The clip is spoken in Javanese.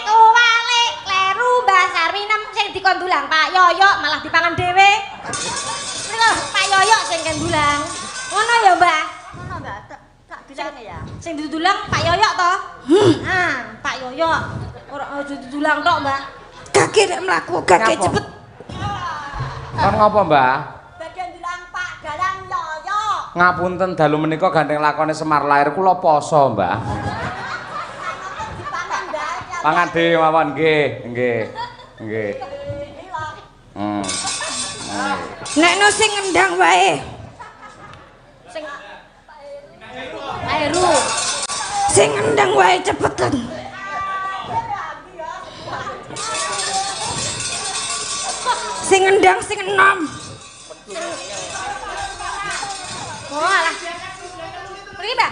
Kuwalik kleru Mbah Sarminem sing dikon dulang Pak Yoyok malah dipangan dhewe. Mriko Pak Yoyok sing kon dulang. Ngono ya, Mbah? Ngono, Mbak. Tak dulange ya. Sing didulang Pak Yoyok to? Ah, Pak Yoyok. Ora aja didulang tok, Mbah. Kaki nek mlaku kaki cepet. Kon ngopo, Mbah? Bagian dulang Pak Dalang Yoyok. Ngapunten dalu menika gandeng lakone Semar Lahir kula poso, Mbah. Pangan dhewe mawon nggih, nggih. Nggih. Nek no sing ngendang wae. Sing Pak Heru. Sing ngendang wae cepetan. Sing ngendang sing enom. Oh alah. Mriki, Mbak.